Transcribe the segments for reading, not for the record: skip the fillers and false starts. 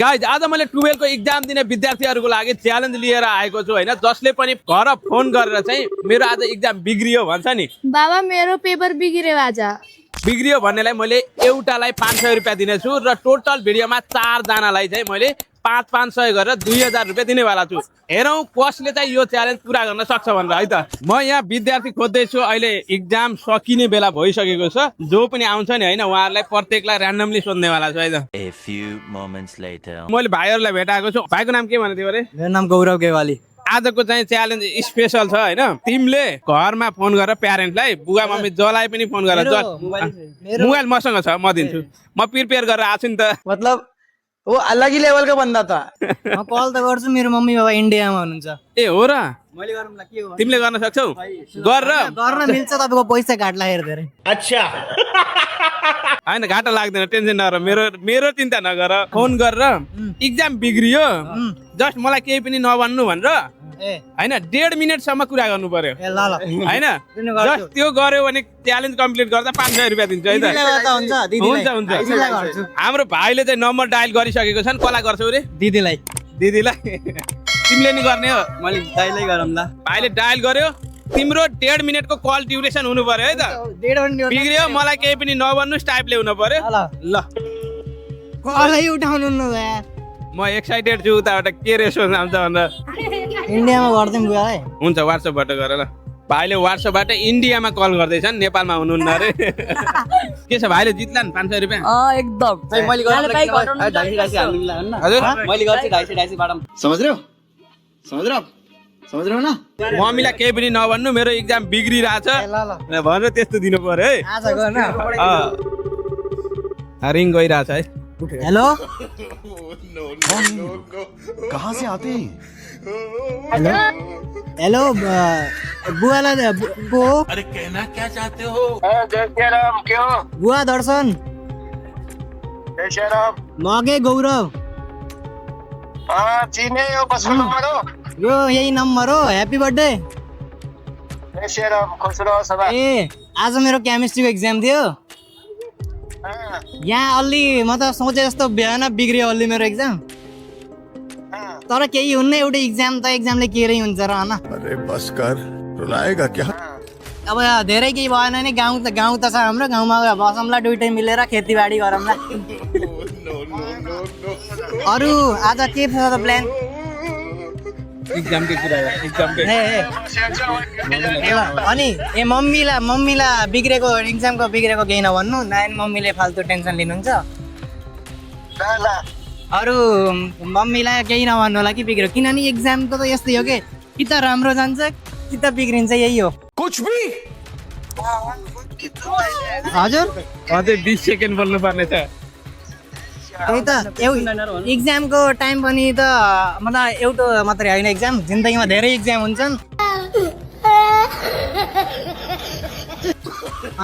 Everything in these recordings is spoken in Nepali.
गाइज आज मैले 12 को एक्जाम दिने विद्यार्थीहरूको लागि च्यालेन्ज लिएर आएको छु हैन जसले पनि घर फोन गरेर चाहिँ मेरो आज एक्जाम बिग्रियो भन्छ नि बाबा मेरो पेपर बिग्रियो आज बिग्रियो भन्नेलाई मैले एउटालाई 500 रुपैयाँ दिनेछु र टोटल भिडियोमा 4 जनालाई चाहिँ मैले 500 गरेर 2000 रुपैयाँ दिनेवाला छु हेरौं कसले चाहिँ यो च्यालेन्ज पूरा गर्न सक्छ भनेर है त म यहाँ विद्यार्थी खोज्दै छु अहिले एक्जाम सकिने बेला भइसकेको छ जो पनि आउँछ नि हैन उहाँहरुलाई प्रत्येकलाई र्यान्डमली सोध्नेवाला छु है त A few moments later. मैले भाइहरुलाई भेटाएको छु भाइको नाम के भन्नु थियो अरे मेरो नाम गौरव गेवाली आजको चाहिँ च्यालेन्ज स्पेशल छ हैन तिमीले घरमा फोन गरेर प्यारेन्टलाई बुवा मम्मी जलाई पनि फोन गरेर मोबाइल मसँग छ म दिन्छु म प्रिपेयर गरेर आछु नि त मतलब वो अलग ही लेवल का बंदा था म कल त गर्छु मेरो मम्मी बाबा इन्डियामा हुनुहुन्छ ए हो र मैले गरौँला के हो तिमीले गर्न सक्छौ गर्न मिल्छ तपाईको पैसा घाट्ला हेर धेरै अच्छा हैन घाटा लाग्दैन टेन्सन नगर मेरो चिन्ता नगर फोन गरेर एक्जाम बिग्रियो जस्ट मलाई केही पनि नभन्नु भनेर हैन 1.5 मिनेटसम्म कुरा गर्नु पर्यो ए ल ल हैन जस्ट त्यो गर्यो भने च्यालेन्ज कम्प्लिट गर्दा 500 रुपैयाँ दिन्छु है त हुन्छ हाम्रो भाइले चाहिँ नम्बर डायल गरिसकेको छ नि कसलाई गर्छौ रे दिदीलाई तिमीले नि गर्ने हो मैले दाइलाई गरौँला भाइले डायल गर्यो तिम्रो 1.5 मिनेटको कल ड्युरेसन हुनु पर्यो है त 1.5 मिनेट बिग्रियो मलाई केही पनि नभन्नुस् टाइपले हुनु पर्यो ल कलै उठाउनु न म एक्साइटेड छु उताबाट के रेस्पोन्स आउँछ भनेर इन्डियामा गर्दै बुवालाई हुन्छ व्हाट्सएपबाट गर ल भाइले व्हाट्सएपबाट इन्डियामा कल गर्दैछन् नेपालमा हुनुहुन्न अरे के छ भाइले जित्ला नि 500 रुपैयाँ एकदम मैले हजुर मैले गर्छु 250 बाटम समझ रहे हो ना मम्मीलाई केही पनि नभन्नु मेरो एक्जाम बिग्रिरहेछ भनेर त्यस्तो दिनु पर्यो है आज गर्न रिङ गइरहेछ है हेलो कहाँ से आते हैं हेलो हेलो बुवालाई को अरे कहना क्या चाहते हो? बुवा दर्शन मगे गौरव यो यही नम्बर हो ह्याप्पी बर्थडे ए आज मेरो केमिस्ट्रीको एक्जाम थियो यहाँ अलि म त सोचे जस्तो बिहान बिग्रियो अलि मेरो एक्जाम तर केही हुन्न एउटा एक्जाम त एक्जामले के रै हुन्छ र हैन अरे बस कर रुलाएगा क्या अब धेरै केही भएन नि गाउँ त छ हाम्रो गाउँमा बसौँला दुइटै मिलेर खेतीबाडी गरौँला अरू आज के छ त प्लान एक्जामकै कुरा एक्जामकै अनि ए मम्मीलाई बिग्रेको एक्जामको बिग्रेको केही नभन्नु नाइन मम्मीले फाल्तु टेन्सन लिनुहुन्छ अरू मम्मीलाई केही नभन्नु होला कि बिग्रियो किनभने एक्जामको त यस्तै हो कि त राम्रो जान्छ कि त बिग्रिन्छ यही हो कुछ भी हजुर अझै 20 सेकेन्ड बोल्नु पर्ने छ त्यही त एक्जामको टाइम पनि त मतलब एउटा मात्रै होइन एक्जाम जिन्दगीमा धेरै एक्जाम हुन्छन्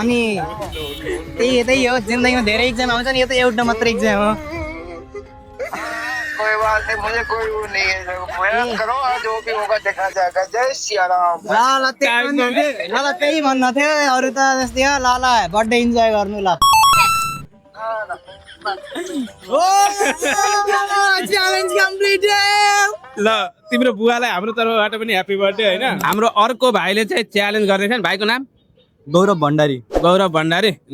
अनि त्यही हो जिन्दगीमा धेरै एक्जाम आउँछ नि यो त एउटा मात्रै एक्जाम हो कोई बात नहीं मुझे कोई वो नहीं है प्रयास करो जो भी होगा देखा जाएगा जय सिया राम ल त्यही भन्नु थियो अरू त जस्तै हो ल बर्थडे इन्जोय गर्नु ल च्यालेन्ज कम्प्लिटेड ल तिम्रो बुवालाई हाम्रो तर्फबाट पनि ह्यापी बर्थडे हैन हाम्रो अर्को भाइले चाहिँ च्यालेन्ज गर्दैछन् भाइको नाम गौरव भण्डारी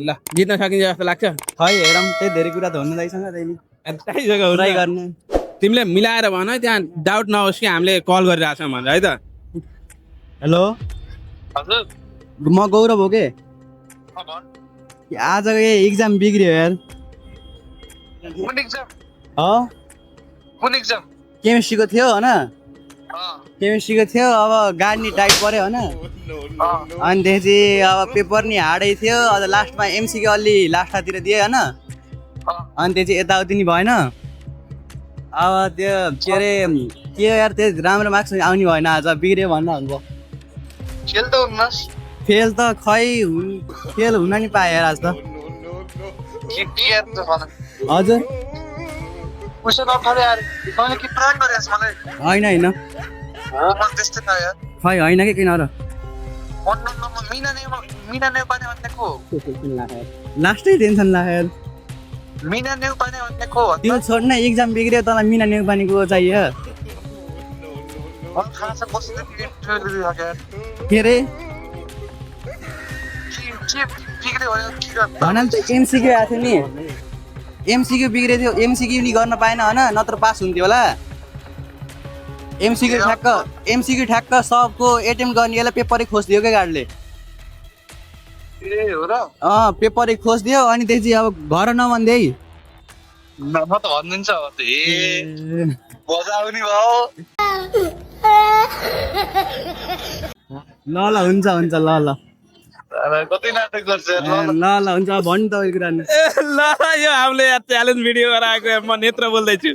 ल जित्न सकिन्छ जस्तो लाग्छ खै हेरौँ त्यही धेरै कुरा त हुनु दाइसँग ट्राई ट्राई गर्ने तिमीले मिलाएर भन है त्यहाँ डाउट नहोस् कि हामीले कल गरिरहेछौँ भनेर है त हेलो हजुर म गौरव हो के आजको एक्जाम बिग्रियो यार कुन एक्जाम केमिस्ट्रीको थियो होइन केमिस्ट्रीको थियो अब गाड्ने टाइप पर्यो होइन अनि त्यसपछि अब पेपर नि हार्डै थियो अब लास्टमा एमसीको अलि लास्टतिर दिएँ होइन अनि त्यसपछि यताउति नि भएन अब त्यो के अरे के यार त्यो राम्रो मार्क्स आउने भएन आज बिग्रियो भन्न भन्नुभयो खेल त हुन्नस् फेल त खै फेल हुन नि पाएँ यार आज त के यार त भन हजुर क्वेशन नफाले यार तैँले के ट्राई गरेस् मलाई होइन हो म त्यस्तै न यार खै होइन कि किन र मिना नेपाली भन्ने को लास्टै टेन्सन लाग्यो मिना न्युपाने भन्ने को हो त्यो छोड्न एक्जाम बिग्रियो तँलाई मिना नेउपानेको चाहियो खासा बस्नु के रे बिग्रियो भयो के गर्नु भनाल त एमसिक्यू आएको थियो नि एमसिक्यू बिग्रेको थियो एमसिक्यू नि गर्न पाएन होइन नत्र पास हुन्थ्यो होला एमसिक्यू ठ्याक्क सबको एटेम्प गर्नेलाई पेपरै खोजिदियो क्या गाडीले ए हो र पेपरै खोजिदियो अनि त्यसपछि अब घर नभन्दै म त भन्दिन्छ हो त ए बजाउने भयो ल हुन्छ ल कति नाटक गर्छ ल हुन्छ अब भन्नु त कुरा ल यो हामीले यहाँ च्यालेन्ज भिडियो गराएको म नेत्र बोल्दैछु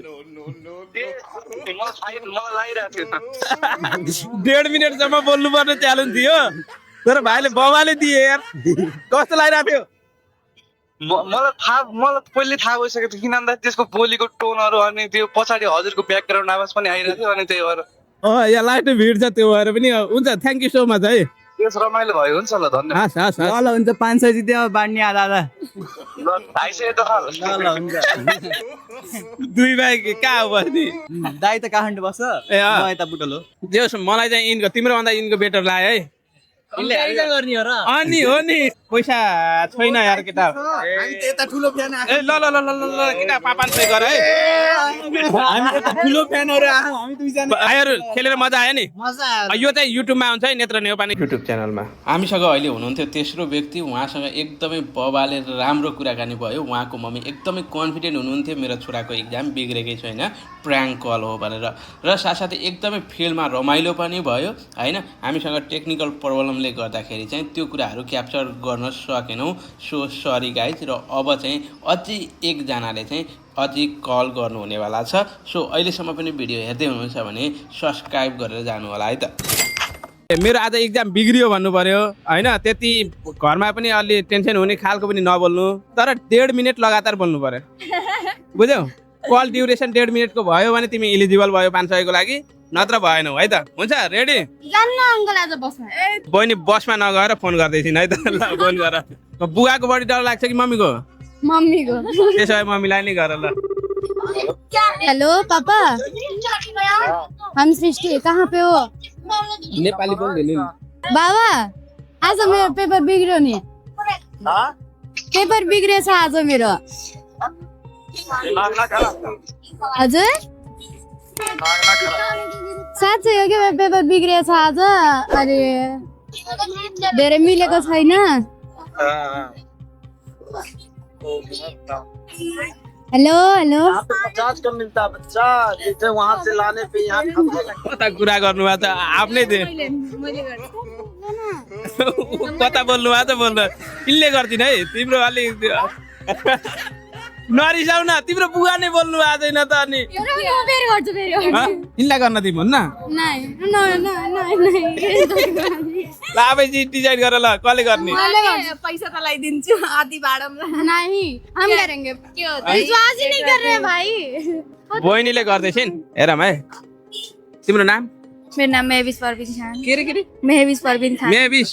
1.5 मिनटसम्म बोल्नुपर्ने च्यालेन्ज थियो तर भाइले बबाले दिए यार कस्तो लागिरहेको थियो मलाई पहिले थाहा भइसकेको थियो किन भन्दा त्यसको बोलीको टोनहरू अनि त्यो पछाडि हजुरको ब्याकग्राउन्ड आवाज पनि आइरहेको थियो अनि त्यही भएर यहाँ लाइट भिड छ त्यो भएर पनि हुन्छ थ्याङ्क यू सो मच है त्यस रमाइलो भयो हुन्छ ल धन्यवाद हस् ल हुन्छ 500 जित्यो बाँड्ने आधा आइसक्यो त ल हुन्छ दुई भाइ कहाँ हो बस्ने दाइ त काठमाडौँ बस्छ ए म यता बुटल हो जेस मलाई चाहिँ यिनको तिम्रो भन्दा यिनको बेटर लाग्यो है गर्ने हो र अनि हो नि पैसा छैन यार केटा हामी त यता ठुलो फ्यान ए ल केटा 500 गर है हामी त ठुलो फ्यानहरु हामी दुईजना भाइहरु खेलेर मजा आयो नि मजा यो चाहिँ युट्युबमा हुन्छ है नेत्र नेउपाने युट्युब च्यानलमा हामीसँग अहिले हुनुहुन्थ्यो तेस्रो व्यक्ति उहाँसँग एकदमै बबाले राम्रो कुराकानी भयो उहाँको मम्मी एकदमै कन्फिडेन्ट हुनुहुन्थ्यो मेरो छोराको एक्जाम बिग्रेकै छैन प्र्याङ्क कल हो भनेर र साथसाथै एकदमै फिल्डमा रमाइलो पनि भयो हैन हामीसँग टेक्निकल प्रब्लमले गर्दाखेरि चाहिँ त्यो कुराहरू क्याप्चर गर्न सकेनौँ सो सरी गाइज र अब चाहिँ अझै एकजनाले चाहिँ अझै कल गर्नुहुनेवाला छ सो अहिलेसम्म पनि भिडियो हेर्दै हुनुहुन्छ भने सब्सक्राइब गरेर जानु होला है त मेरो आज एक्जाम बिग्रियो भन्नु पर्यो हैन त्यति घरमा पनि अलि टेन्सन हुने खालको पनि नबोल्नु तर 1.5 मिनट लगातार बोल्नु पर्यो बुझ्यौ कल ड्युरेसन 1.5 मिनटको भयो भने तिमी इलिजिबल भयो 500 को लागि नत्र भएनौ है त हुन्छ रेडी जान्न अङ्कल आज बस्न बहिनी बसमा नगएर फोन गर्दैछिन् है त ल फोन गर बुवाको बढी डर लाग्छ कि मम्मीको मम्मीको त्यसो भए मम्मीलाई नै गर ल हेलो पापा हम सृष्टि कहाँ पे हो नेपाली बोल्दैन बाबा आज मेरो पेपर बिग्रियो नि पेपर बिग्रेछ आज मेरो हजुर साँच्चै हो कि मेरो पेपर बिग्रिएछ आज अरे धेरै मिलेको छैन हेलो हेलो कता कुरा गर्नु भएको छ आफ्नै दे कता बोल्नु भएको छ बोल्नु इनले गर्दिन है तिम्रो अलि नरिसाउ न तिम्रो बुवा नै बोल्नु भएको छैन त अनि इनलाई गर्न दिउँ भन्न ल अब डिसाइड गर ल कसले गर्ने पैसा त लगाइदिन्छु आधी भाडामा नहीं हम करेंगे क्यों विश्वास ही नहीं कर रहे भाई बहिनीले गर्दैछिन् हेरम है तिम्रो नाम मेरो नाम मेहविस परवीन खान के रे मेहविस परवीन खान मेहविस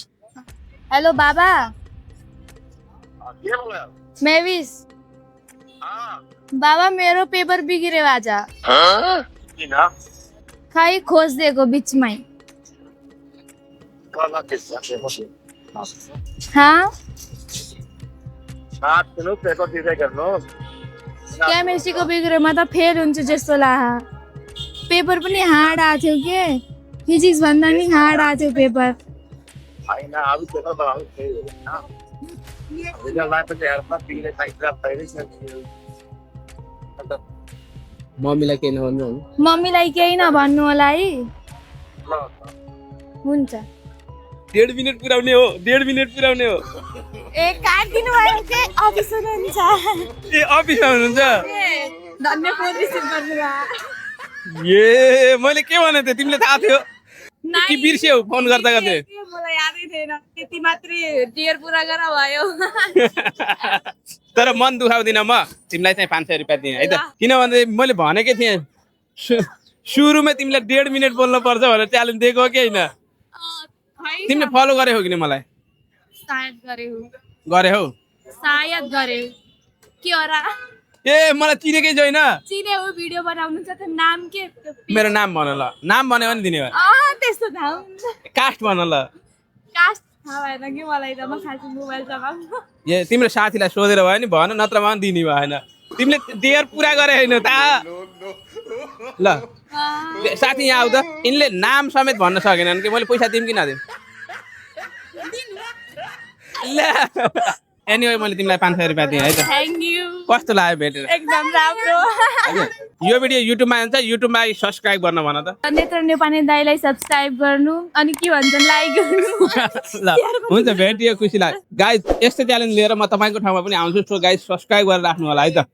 हेलो बाबा मेहविस बाबा मेरो पेपर बिग्रियो आज खै खोज दिएको बिचमै हाँ केमिस्ट्रीको बिग्रियोमा त फेल हुन्छ जस्तो लाग्यो पेपर पनि हार्ड आएको थियो के फिजिक्स भन्दा नि हार्ड आएको थियो पेपर मम्मीलाई के नभन्नु मम्मीलाई केही नभन्नु होला है हुन्छ 1.5 मिनट पुराउने हो 1.5 मिनट पुराउने हो ए काट दिनु भयो के अफिस हुनुहुन्छ ए अफिसमा हुनुहुन्छ धन्यवाद रिसिभ गर्नुभयो ए मैले के भने थिएँ तिमीले थाहा थियो कि बिर्स्यौ फोन गर्दा गर्दै मलाई यादै थिएन त्यति मात्रै डियर पुरा गरा भयो तर मन दुखाउँदिन म तिमीलाई चाहिँ 500 रुपैयाँ दिएँ है त किनभने मैले भनेकै थिएँ सुरुमै तिमीलाई 1.5 मिनट बोल्नु पर्छ भनेर च्यालेन्ज दिएको हो कि होइन तिमीले फलो गरे हो कि मलाई सायद गरे हो गरे हौ सायद गरे के हो र ए मलाई चिनेकै छैन चिने ऊ भिडियो बनाउनु छ त नाम के मेरो नाम भन ल नाम भन्यो भने दिने भयो त्यस्तो थाहा हुन्छ कास्ट भन ल कास्ट थाहा भएन कि मलाई त म खासै मोबाइल चलाउनु ए तिम्रो साथीलाई सोधेर भयो नि भन नत्र भन दिने भएन तिमीले देयर पुरा गरे होइन त ल साथी यहाँ आऊ त यिनले नाम समेत भन्न सकेनन् कि मैले पैसा दिउँ कि नदिउँ ल एनिवे मैले तिमीलाई 500 रुपियाँ दिएँ है त थ्याङ्क यू कस्तो लाग्यो भेटेर एकदम राम्रो यो भिडियो युट्युबमा हुन्छ युट्युबमा सब्स्क्राइब गर्न भन त नेत्र नेपाली दाइलाई सब्स्क्राइब गर्नु अनि के भन्छन् लाइक गर्नु ल हुन्छ भेटियो खुसी लाग्यो गाइज यस्तो च्यालेन्ज लिएर म तपाईँको ठाउँमा पनि आउँछु सो गाइज सब्स्क्राइब गरेर राख्नु होला है त